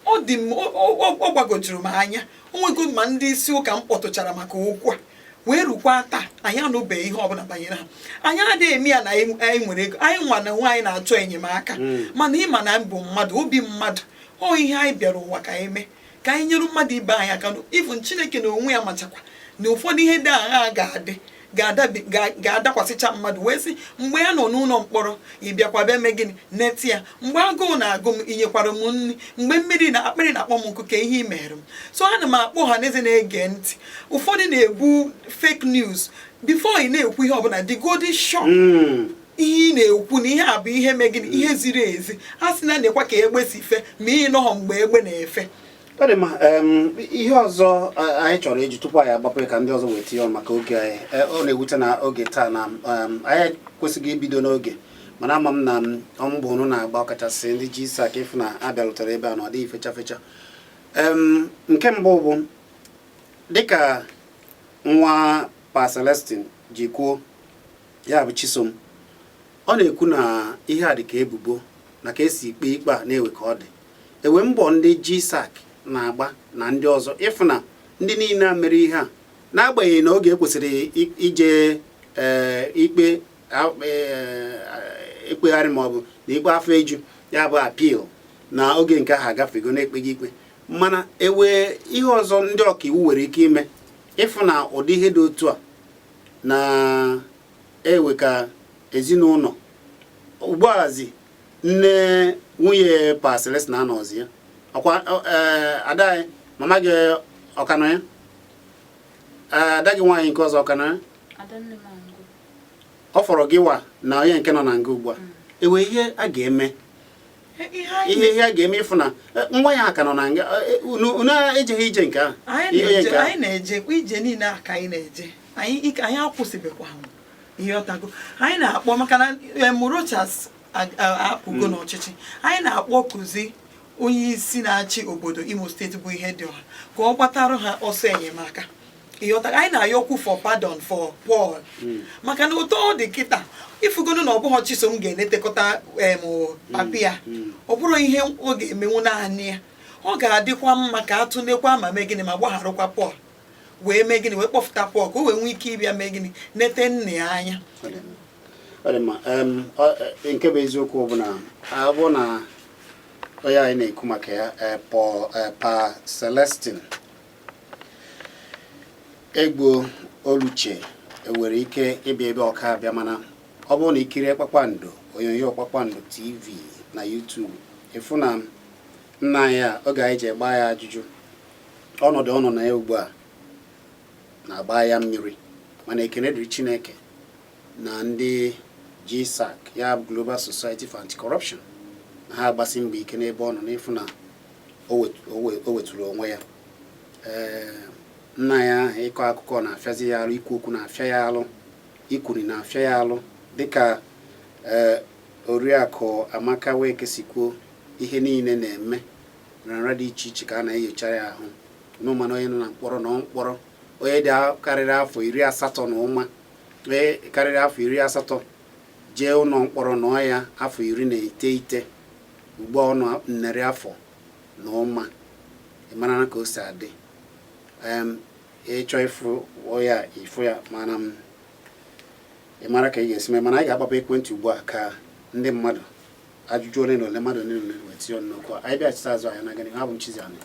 S2: ọ dị m ọ gbagojuru m anya. Onwego ma ndị isi ụka m kpọtụchara maka okwu a wee rukwa taa, anyị anụbeghị ihe ọbụla banyere ha. Anyị adịghị eme ya na anyị nwere ego, anyị nwa na onwe anyị na-achọ enyemaka. Mana ịma na mbụ mmadụ, obi mmadụ, ọ ihe anyị bịara ụwa ka anyị mee, ka anyị nyere mmadụ ibe anyị aka. Even Chineke na onwe ya machakwa na ụfọdụ ihe dị agha ga-adị ga-adakwasịcha mmadụ, wee sị mgbe ya nọ n'ụlọ mkpọrọ, ị bịakwa bịa mee gịnị neti ya? Mgbe agụụ na-agụ m, ị nyekwara m nri? Mgbe mmiri na akpịrị na-akpọ m nkụ, ka ihe ị mere m? So ana m akpọ ọha na eze na-ege ntị, ụfọdụ na-ebu fake news. Before ị na-ekwu ihe ọbụla, dị sure ihe ị na-ekwu na ihe a bụ ihe mee gịnị, ihe ziri ezi. A sị na nekwa ka egbe si fe, ma ị nọghọ mgbe egbe na-efe.
S3: Ọ dị mma. Ihe ọzọ anyị chọrọ iji tupu anyị agbapụ ka ndị ọzọ wee tinye ọnụ maka oge anyị, ọ na-ewute na oge taa na anyị kwesịghị ibido n'oge, mana ama m na mbọ unu na-agba, ọkachasị ndị ji isi aka ịfụ na abịarutere ebe a na ọ dịghị fecha fecha. Nke mbụ bụ dịka nwa Pa Celestin ji kwuo, ya bụ Chisom, ọ na-ekwu na ihe a dị ka ebubo na ka esi ikpe ikpe a na-ewe ka ọ dị ewe mbọ ndị GSAC na-agba na ndị ọzọ ịfụ na ndị niile a mere ihe a, n'agbanyeghị na oge ekwesịrị ije ikpe ikpegharị maọbụ na ikpe afọ eju, ya bụ appeal, na oge nke ahụ agafego na-ekpeghị ikpe, mana ewe ihe ọzọ ndị ọkaiwu nwere ike ime ịfụ na ụdị ihe dị otu a na ewe ka ezinụlọ ugbuazi nne nwunye Pa Celestin na-anọzi ya ọkwa ada anyị, mama gị ọkanọ ya? Ada gị nwaanyị nke ọzọ ọkanọ ya?
S4: Adanne m angụ.
S3: Ọ fọrọ gị wa na onye nke nọ na nga ugbu a. Ewe ihe a ga-eme
S2: ihe anyị
S3: ihe a ga-eme ịfụ na nwa ya ka nọ na nga, unu ejeghị ije nke ahụ
S2: anyị
S3: ihe
S2: na-eje
S3: nke ahụ.
S2: Anyị na-eje ije niile a ka anyị na-eje. Anyị anyị akwụsịbekwa ihe ọtago anyị na-akpọ maka na Rochas apụgo n'ọchịchị. Anyị na-akpọ kụzi onye isi na-achị obodo Imo Steeti bụ ihe dị ọha ka ọ gbatara ha ọsọ enyemaka. Ịghọta? Anyị na-ayọkwu for pardon for Paul, maka na ụtọ ọ dị kịta ifugonu na ọ bụghị Chisom ga-enetekọta papi ya. Ọ bụrụ ihe ọ ga-emenwu naanị ya, ọ ga-adịkwa mma ka atụlekwa ma mee gịnị, ma gbagharụkwa Paul, wee mee gịnị, wee kpọfụta Paul ka o wee nwee ike ịbịa mee gịnị, nete nna ya anya.
S3: Ọ dị mma. Ọ dị mma. Nke bụ eziokwu bụ na ọ bụ na onye anyị na-ekwu maka ya, Paul, Pa Celestin Egbo Oluche, enwere ike ịbịa ebe ọka abịa, mana ọ bụrụ na ikirie Kpakpando, onyonyo Kpakpando TV na YouTube, ịfụ na nna anyị a, oge anyị ji gbaa ya ajụjụ, ọnọdụ ọ nọ na ya ugbu a na-agba ya mmiri. Mana ekene dịrị Chineke na ndị GSAC, ya bụ Global Society for Anti-Corruption, na ha agbasi mbọ ike n'ebe ọ nọ n'ịfụ na o wetụrụ onwe ya. Ee, nna ya ahụ, ịkọ akụkọ na-afịazi ya alụ, ikwu okwu na-afịa ya alụ, ikwuri na-afịa ya alụ, dịka ee oriakụ Amaka Weke si kwuo, ihe niile na-eme. Nrịanrịa dị iche iche ka a na-enyocha ya ahụ. Unu mana onye nọ na mkpọrọ nọ mkpọrọ, onye dị karịrị afọ 80 na ụma, onye karịrị afọ 80 jee ụlọ mkpọrọ nọọ ya afọ 19, ugbu a ọ nọ narị afọ na ụma. Ị mara na ka o si adị. Ịchọ ịfụ ya, ịfụ ya, mana m ị mara ka ị ga-esi mee. Mana anyị ga-agbapụ ekwentị ugbu a ka ndị mmadụ ajụjụ ole na ole, mmadụ ole na ole wee tinye ọnụ n'okwu a. Anyị bịachite azụ, anyị na gịnị. Abụ m Chizzy Ani.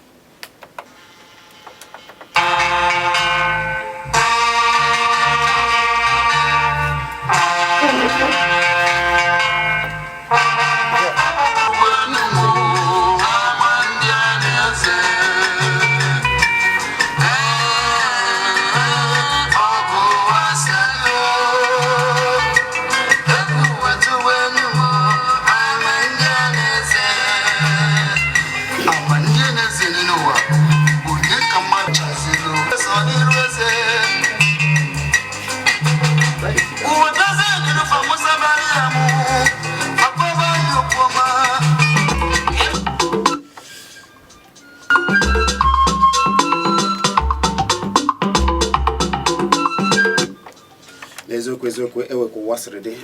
S3: N'eziokwu, eziokwu, ewe ka ụwa sịrị dị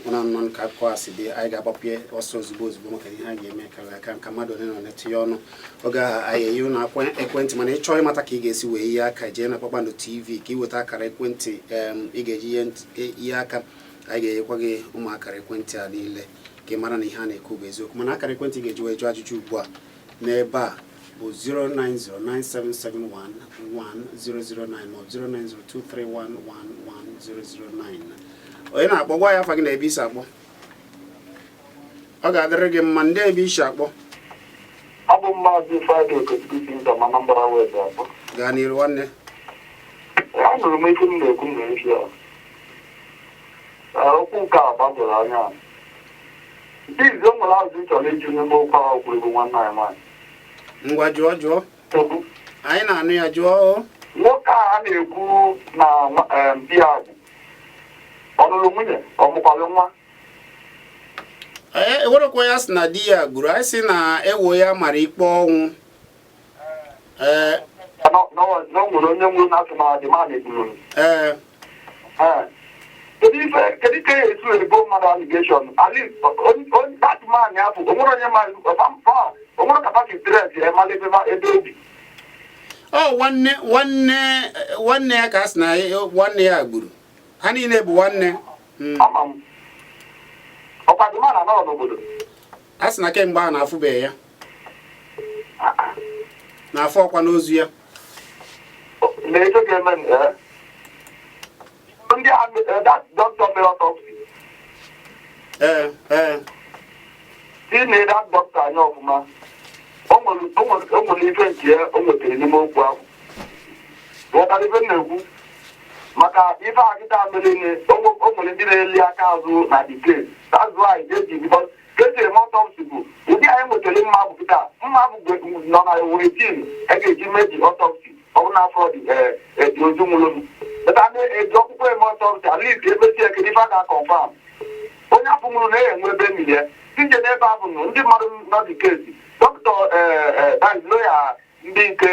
S3: ụna nọ ka akụkọ a si dị. Anyị ga-agbapụ ọsọ ozugbo ozugbo maka ihe anyị ga-eme karịrị aka ka mmadụ ole na ole tinye ọnụ oge ahụ. Anyị eyi ụnụ akwa ekwentị, mana ịchọọ ịmata ka ị ga-esi wee ihe aka, jee na Kpakpando TV ka ị weta akara ekwentị ị ga-eji ihe aka. Anyị ga-enyekwa gị ụmụ akara ekwentị a niile ka ị mara na ihe a na-ekwu bụ eziokwu. Mana akara ekwentị ị ga-eji wee jụọ ajụjụ ugbu a n'ebe a bụ 09097711009 maọbụ 09023111009. Onye na-akpọ, gwa ya afa gị na ebe isi akpọ. Ọ ga-adịrị gị mma. Ndị ebe isi akpọ?
S5: Abụ m Maazị Friday Okechukwu si nta ma Anambra West akpọ.
S3: Gaa n'iru, nwanne.
S5: Anụrụ m ife m na-ekwu n'efi a. Okwu nke a gbagworo anya. Nke izu, o nwere azụ chọrọ iju n'ime okwu ahụ kwuru bụ nwanne anyị nwaanyị.
S3: Ngwa, jụọ, jụọ.
S5: Okwu.
S3: Anyị na-anụ ya, jụọ o.
S5: Nwoke a na-ekwu na di ya bụ ọ lụrụ nwunye, ọ mụkwara nwa?
S3: Ee, ewerekwa ya sị na di ya gburu. Anyị sị na ewo ya mara ikpe ọnwụ, ee.
S5: Na o nwere onye nwụrụ na atụmatụ ma na-egburu.
S3: Ee.
S5: Ee. Kedu ife, kedu ka e esi ebo mmadụ allegation? At least that man ya bụ onwere onye ma o nwere capacity stress ya mara ebe ebe obi.
S3: Ọ nwanne nwanne nwanne ya ka a sị na nwanne ya gburu. Ha niile bụ nwanne.
S5: Ama m ọkwa dị man anọrọ n'obodo.
S3: A sị na kemgbe a na-afụbeghị ya, na-afụ ọkwa n'ozu ya.
S5: Na ego ga-eme ndị that doctor mere autopsy.
S3: Ee ee.
S5: Si na that doctor anya ọfụma, o nwere ife nke ya o nwetara n'ime okwu ahụ. Ghọtara ife m na-ekwu maka ife akịta mere? O nwere ndị na-eli aka azụ na the case. That's why eji, because ka esi eme autopsy bụ ụdị anyị nwetara mma bụ kịta mma bụ nọ na wetin a ga-eji mee the autopsy. Ọ bụ n'afọ dị dị ozu nwụrụ, but a na-eji ọkpụkpụ eme autopsy. At least emesie, kedu ife a ga-confirm? Onye afọ nwụrụ na-enwe ebe emiri ya tinye n'ebe ahụ nọ ndị mmadụ nọ dị kesi dọkịta lawyer, ndị nke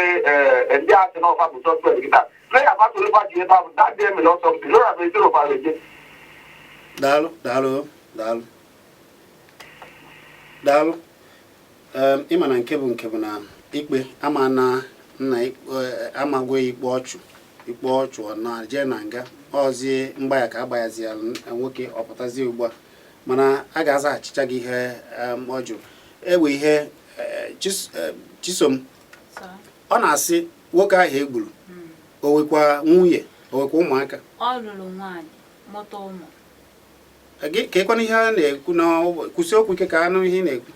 S5: ndị asị na ọfa bụ suspect kịta, lawyer fatoroba ji ebe ahụ that day emere autopsy, lawyer bụ ezoro bara eje.
S3: Daalụ, daalụ, daalụ, daalụ. Ịma na nke bụ na ikpe ama na nna amagwo ikpe ọchụ, ikpe ọchụ, ọ na jee na nga ọzie mgbaya ka agbayazi ya nwoke ọ pụtazie ugbu a. Mana a ga-azaghachicha gị ihe ọ jụrụ ewe ihe. Chisom.
S4: Sir.
S3: Ọ na-asị nwoke ahụ egburu, o nwekwa nwunye, o nwekwa ụmụaka?
S4: Ọ lụrụ nwaanyị, mụta ụmụ.
S3: Gị ka ịkwana ihe a na-ekwu na kwụsị okwu ike ka anụ ihe ị na-ekwu.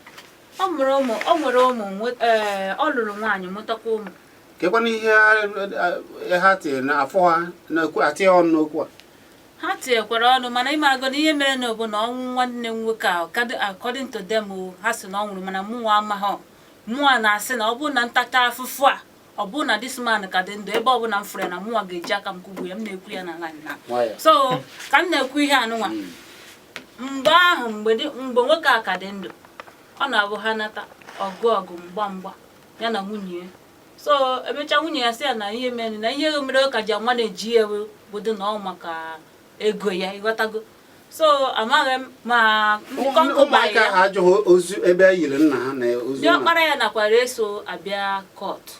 S4: Ọ mụrụ ụmụ, ọ nwere ụmụ. Ee, ọ lụrụ nwaanyị, mụtakwa ụmụ.
S3: Ka ịkwana ihe ha tinyere n'afọ ha na-ekwu, atinye ọnụ n'okwu a.
S4: Ha tinyekwara ọnụ, mana ịmarago na ihe mere na bụ na ọnwụ nwanne m nwoke a, according to them o, ha sị na ọ nwụrụ, mana mụnwa amaghọ. Mụnwa na-asị na ọ bụrụ na ntacha afụfụ a, ọ bụrụ na this man ka dị ndụ, ebe ọ bụla m fụrụ ya, na mụnwa ga-eji aka m kụgbu ya. M na-ekwu ya na line na
S3: Nwayọ.
S4: So ka m na-ekwu ihe anụnwa, mgbe ahụ, mgbe nwoke a ka dị ndụ, ọ na-abụ ha nata ọgụ, ọgụ, mgba mgba. Ya na nwunye ya. So emechaa, nwunye ya sị ya na ihe mere na ihe mere ọ ka ji ama na-eji ya bụ dị na ọ maka ego ya, ịghọtago? So amaghị m ma ndị concubine
S3: Ụmụaka
S4: ya
S3: ha ajụghị ozu ebe e yiri nna ha na ozu
S4: ndị
S3: nna?
S4: Ọkpara ya nakwara eso abịa court,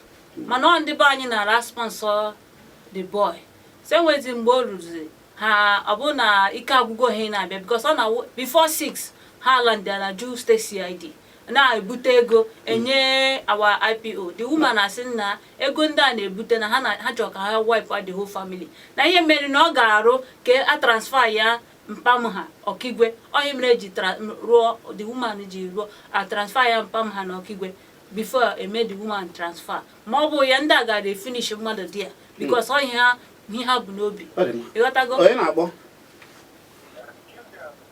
S4: mana ọ ndị be anyị nara sponsor the boy. So enwezi mgbe o ruziri ha, ọ bụ na ike agwụgo ha na-abịa, because ọ na before 6 ha landara ju state CID na-ebute ego enye our IPO. The woman asị na ego ndị a na-ebute na ha na ha chọrọ ka ha wipe out the whole family, na ihe mere na ọ ga-arụ ka a transfer ya mpam ha Ọkigwe. Ọ ihe mere eji rụọ, the woman ji rụọ a transfer ya mpam ha na Ọkigwe before eme the woman transfer. Ma ọ bụ ya, ndị a gara efinish mmadụ dị ya, because ọ ihe ha bụ n'obi.
S3: Ọ dị mma.
S4: Ịghọtago?
S3: Onye na-akpọ?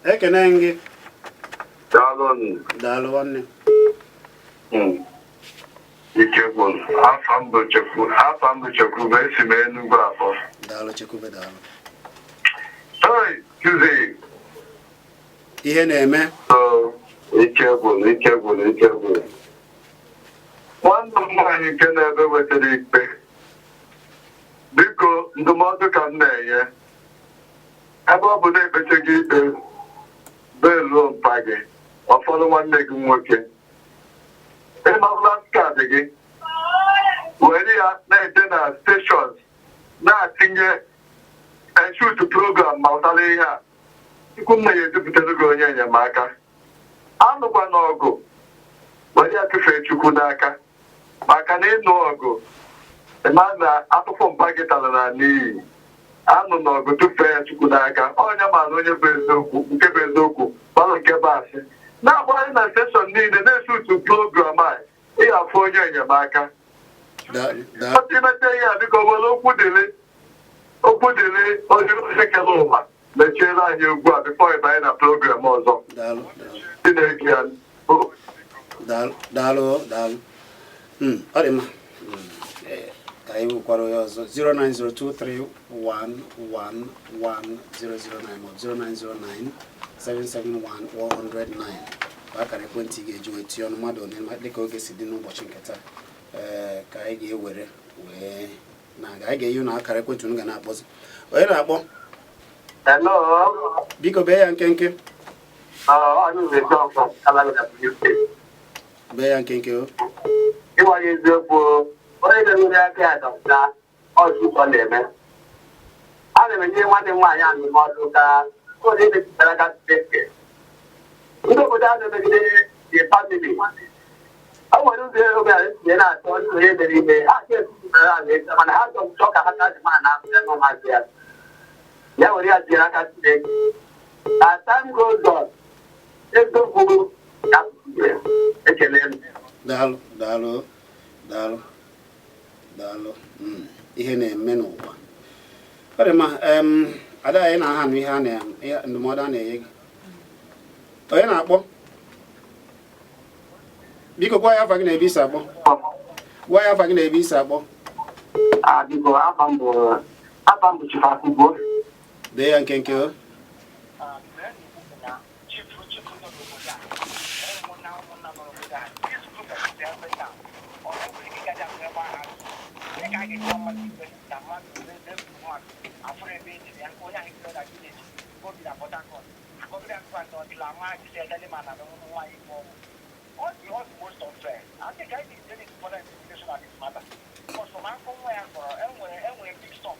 S3: Ekene gị.
S5: Daalụ.
S3: Daalụ, nwanne.
S5: Ichekwu, afa m bụ Chekwu, afa m bụ Chekwube, esi m Enugwu afọ.
S3: Daalụ, Chekwube, daalụ.
S5: Hey, Tuesday.
S3: Ihe na-eme.
S5: So, ike gwụrụ, ike gwụrụ, ike gwụrụ. Nwanne m nwaanyị nke na-ebe wetara ikpe. Biko, ndụmọdụ ka m na-enye. Ebe ọ bụ na ekpechaghị ikpe, beluo mpa gị, ọfọdụ nwanne gị nwoke. Ịmabụla card gị, were ya na-eje na stations, na-atinye eshut program ma ụtara ihe a. Chukwu nna ya edupụtara gị onye enyemaka. Anụkwa n'ọgụ, were ya tụfee Chukwu n'aka, maka na ịnụ ọgụ, ịma na afụfụ mpa gị tara na n'iyi. Anụ n'ọgụ, tụfee ya Chukwu n'aka. Onye maara onye bụ eziokwu, nke bụ eziokwu gbalụ, nke bụ asị. Na-agbagharị na station niile na-esutu program a, ịghafụ onye enyemaka. Ọtụ imete ihe a, biko, were okwu dịrị, okwu dịrị onye onye kere ụwa mechiere anyị ugbu a before ịbanye na program ọzọ.
S3: Daalụ, daalụ.
S5: Chineke ya.
S3: Daalụ, daalụ, daalụ. Ọ dị mma. Ka anyị nwekwara onye ọzọ, 09023111009 maọbụ 0909771109 bụ akara ekwentị ị ga-eji wee tinye ọnụ. Mmadụ one dịka oge si dị n'ụbọchị nke taa, ee, ka anyị ga-ewere wee na-aga. Anyị ga-enye unu akara ekwentị unu ga na-akpọzi. Onye na-akpọ?
S5: Hello.
S3: Biko, bee ya nkenke.
S5: Anyị na-eji ọkụ
S3: Bee ya nkenke o.
S5: Ịgwa gị eziokwu, onye na-enwere aka ya dọpụta ọzọ ọ na-eme. Ana m enye nwanne m nwaanyị a ndụmọdụ ka onye mepụtara aka Chineke. Ndị obodo a na-emegide the family. O nwere ụzọ omenala etinye na-achọ ndị onye mere ihe ha ga-ekwupụtara ha na-eche, mana ha chọọ ka ha ka dị ma na ụmụazị ya. Ya were ya tinyere aka Chineke. As time goes on, eziokwu ya ekele m.
S3: Daalụ, daalụ, daalụ, daalụ. Ihe na-eme n'ụwa, ọ dị mma. Ada, anyị na-aha anụ ihe a na ihe ndụmọdụ a na-enye gị. Onye na-akpọ? Biko, gwa ya afa gị na ebe isi akpọ. Gwa ya afa gị na ebe isi akpọ.
S5: Ah, biko, afa m bụ Chief Akugbo.
S3: Dee ya nkenke o.
S6: Chief nọ n'obodo a, ụmụnna, ụmụnna nọ n'obodo a, this group of people every now ọ nwere ike gaji abụ ebe ahụ dị ka a ga-ekwu mmadụ ikpe na mmadụ na-efu mmadụ afụrụ ebe ejiri ya, onye ahụ ikpe na village obi na Port Harcourt akọbịrị akụkọ nke ọdịla ama jisi edeli ma na nwaanyị ikpe ọnwụ. Ọ dị most unfair. I think I need need further investigation on this matter, because from akụkọ nwa ya kọrọ, enwere mix up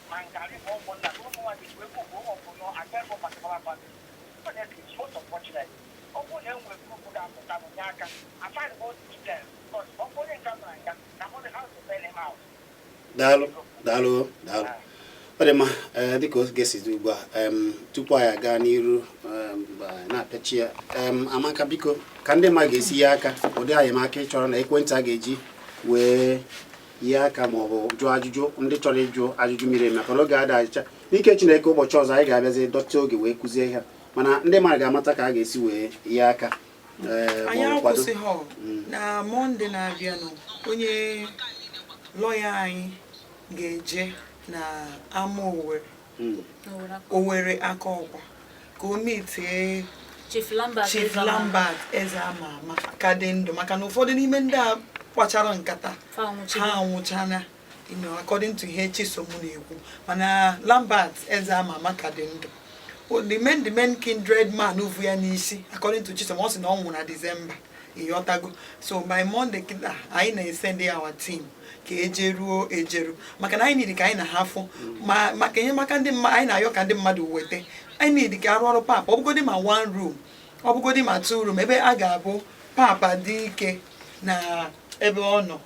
S6: ma nkarị ma ụmụnna ka ụmụ nwaanyị ji wee kwuo ụmụ bụ nọ akpa particular family. Honestly, it's most unfortunate. Ọ bụrụ na enwere group ga-apụta nye aka I find all the details, because ọ bụ onye nke nọ na nga na mmadụ how to bail him out.
S3: Daalụ, daalụ, daalụ. Ọ dị mma. Ee, dịka oge si dị ugbu a, tupu anyị aga n'iru, na-apịachi ya, Amaka, biko, ka ndị mmadụ ga-esi ya aka, ụdị enyemaka ị chọrọ na ekwentị a ga-eji wee yie aka ma ọ bụ jụọ ajụjụ, ndị chọrọ ịjụ ajụjụ miri emi, maka na oge ada achịcha n'ike Chineke, ụbọchị ọzọ anyị ga-abịazi dọta oge wee kụzie ha, mana ndị mmadụ ga-amata ka a ga-esi wee yie aka, ma
S2: Anyị
S3: ọ bụ kwado.
S2: akwụsịghị na Monday na-abịanụ. Onye lọya anyị ga-eje na ama Owerri, Owerri aka ọkwa, ka o meetie
S4: Chief Lambert
S2: Chief
S4: Eze ama.
S2: Lambert Eze ama ama ka dị ndụ, maka na ụfọdụ n'ime ndị a kpachara nkata
S4: Fa anwụchigo.
S2: ha anwụchana, according to ihe Chisom na-ekwu. Mana Lambert eze ama ama ka dị ndụ. The main kindred man vu ya n'isi, according to Chisom, ọ sị na ọ nwụrụ na December, ịghọtago? So by Monday kịta, anyị na-esend our team ka ejeruo ejeru, maka na anyị need ka anyị na ha fụ ma maka enyemaka ndị mma anyị na-ayọ ka ndị mmadụ weta. Anyị need ka arụ ọrụ papa, ọ bụgodi ma one room, ọ bụgodi ma two room, ebe a ga-abụ papa dị ike na ebe ọ nọ,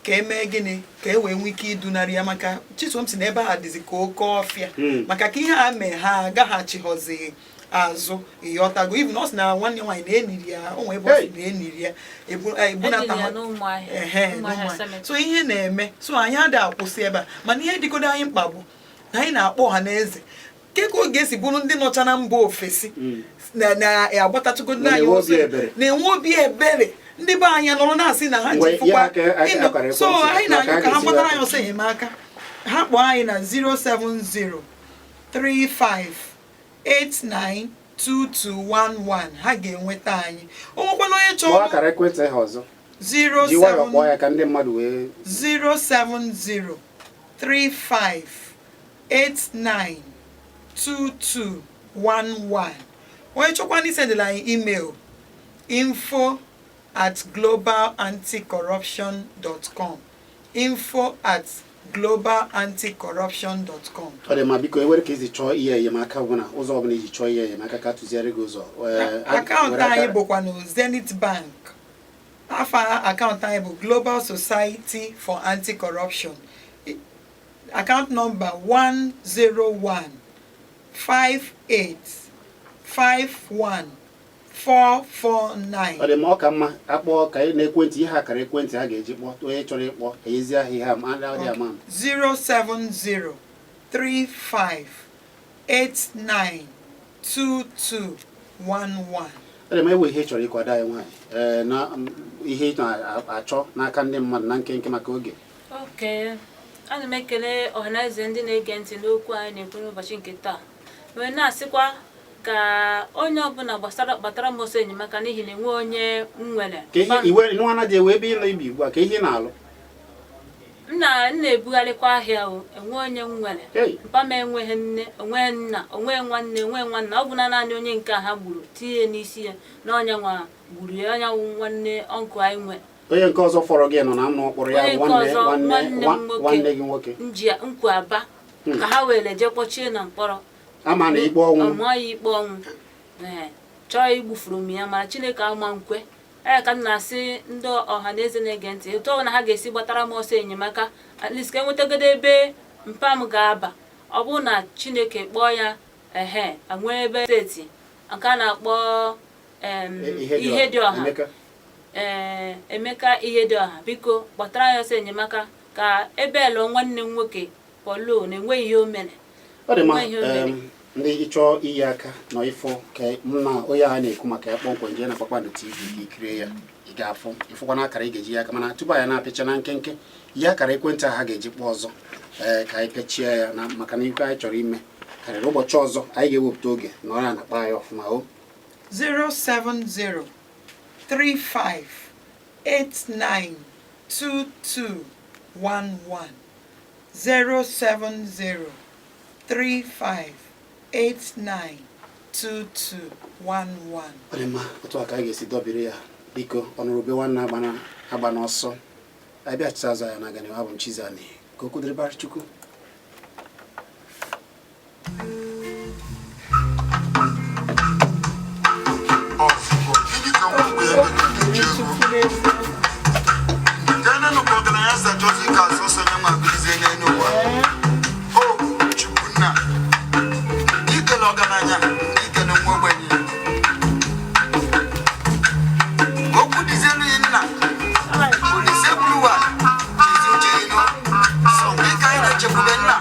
S2: ka emee gịnị, ka e wee nwee ike idunarị ya, maka Chisom si na ebe a dịzi ka oke ọfịa. Maka ka ihe a mee, ha agaghachighozi azụ, ịghọtago? Even ọ sị na nwanne nwaanyị na-eniri ya, o nwee ebe ọ sị na eniri ya ebunata
S4: Eniri ya
S2: ha.
S4: n'Ụmụahịa.
S2: Ehe.
S4: Ụmụahịa
S2: N'Ụmụahịa.
S4: cemetery.
S2: So ihe na-eme, so anyị adịghị akwụsị ebe a, mana ihe dịgodo anyị mkpa bụ na anyị na-akpọ ọha na eze ke ka ọ ga-esi bụrụ ndị nọcha na mba ofesi na-agbatatụgodo anyị
S3: Na-enwe obi
S2: ọsọ.
S3: ebere.
S2: Na-enwe obi ebere. Ndị be anyị nọrọ na-asị na ha
S3: Mgbe
S2: ji fụkwa
S3: ihe
S2: ịnọ.
S3: akara
S2: So
S3: ekwentị
S2: anyị na-anyụ
S3: maka
S2: ka ha
S3: a ga-esi
S2: gbatara
S3: wepụ.
S2: anyị ọsọ enyemaka. Ha kpọọ anyị na 070 35 89 2211, ha ga-enweta anyị. O nwekwana onye
S3: Kpọọ
S2: chọrọ
S3: akara ekwentị ha ọzọ, ji nwayọọ kpọọ
S2: 07
S3: ya ka ndị mmadụ wee
S2: 070 35 89 2211. Onye chọkwana isendịla anyị email, info@globalanticorruption.com, info@globalanticorruption.com.
S3: Ọ dị mma. Biko, ewere ka esi chọọ ihe enyemaka ọbụla, ụzọ ọbụla iji chọọ ihe enyemaka, ka atụziere gị ụzọ.
S2: Akaụntụ
S3: were
S2: anyị bụkwa na Zenith Bank. Afa akaụntụ anyị bụ Global Society for Anti-Corruption, account number 101 58 51 449.
S3: Ọ dị mma. Ọ ka mma akpọọ ka ị na-ekwentị ihe akara ekwentị a ga-eji kpọọ. Onye chọrọ ịkpọ enyezi ahụ ihe ama ọ dị ama.
S2: 070 35 89 2211.
S3: Ọ dị mma. Ewe ihe ị chọrọ ịkwado anyị nwaanyị, ee, na ihe ị na-achọ n'aka ndị mmadụ na nkenke maka oge.
S4: Oke, ana m ekele ọhaneze ndị na-ege ntị n'okwu anyị na-ekwu n'ụbọchị nke taa, wee na-asịkwa ka onye ọbụla gbasara kpatara m ọsọ enyemaka, n'ihi na enwe onye m nwere.
S3: Ka ihe iwe nwa dị ewe ebe ị nọ ibi ugbu a, ka ihe ị na-alụ?
S4: M na-ebugharịkwa ahịa o. Enwe onye m nwere.
S3: Hey.
S4: Mpa m enweghị nne, onweghị nna, onweghị nwanne, onweghị nwanna. Ọ bụ na naanị onye nke a ha gburu tinye n'isi ya na onye nwa gburu ya, onye wụ nwanne uncle anyị nwere.
S3: Onye nke ọzọ fọrọ gị nọ na nnụ kpọrọ ya
S4: Onye
S3: bụ
S4: nke
S3: nwanne
S4: ọzọ,
S3: nwanne
S4: nwanne m nwoke.
S3: Nwanne gị nwoke.
S4: Nji nkwu aba ka ha were jee kpọchie na mkpọrọ.
S3: Ama na ikpe ọnwụ.
S4: Ọ mụọ ya ikpe ọnwụ, ee, chọọ igbufuru m ya, mana Chineke ama nkwe. Ee, ka m na-asị ndị ọha na eze na-ege ntị, etu ọ na ha ga-esi gbatara m ọsọ enyemaka, at least ka enwetagodo ebe mpa m ga-aba. Ọ bụrụ na Chineke kpọọ ya, ehe, nwee ebe steeti nke a na-akpọ
S3: ihe
S4: ihe dị ọha.
S3: Emeka.
S4: Ee, Emeka ihe dị ọha, biko gbatara ya ọsọ enyemaka ka ebe lụọ nwanne m nwoke Pọlo na-enweghị ihe o mere.
S3: Ọ dị mma.
S4: Enweghị ihe o mere.
S3: Ndị ịchọọ iyi aka nọ ịfụ ka m na onye a na-ekwu maka ya kpọmkwem, jee na Kpakpando TV ka ikirie ya, ị ga-afụ ịfụkwa na akara ị ga-eji ya aka. Mana tupu anyị na-apịcha na nkenke, ihe akara ekwentị a ha ga-eji kpọọ ọzọ, ee, ka anyị pịachie ya na maka na ife anyị chọrọ ime karịrị. Ụbọchị ọzọ anyị ga-ewepụta oge na ọ na-akpa anyị ọfụma o.
S2: 070 35 89 2211, 070 35 89 2211.
S3: Ọ dị mma. Otu a ka anyị ga-esi dọbiri ya. Biko, ọnụrụbe nwanne agbana agba n'ọsọ, anyị bịachita azụ ya na-aga n'ihu. Abụ m Chizani, ka okwu dịrị bara Chukwu.
S1: Gịnị ka nwa ya na-eche ego? Gana nụ ka ọgaranya si achọzi ka asọsọ ya nwa agụrizie n'elu ụwa. O Chukwu nna, ikele ọgaranya, ikele nwa ogbenye. Okwu dịzielu ya nna, Olise buru ụwa, chizi uche inu. Sọ nke ka anyị na-echekwube nna.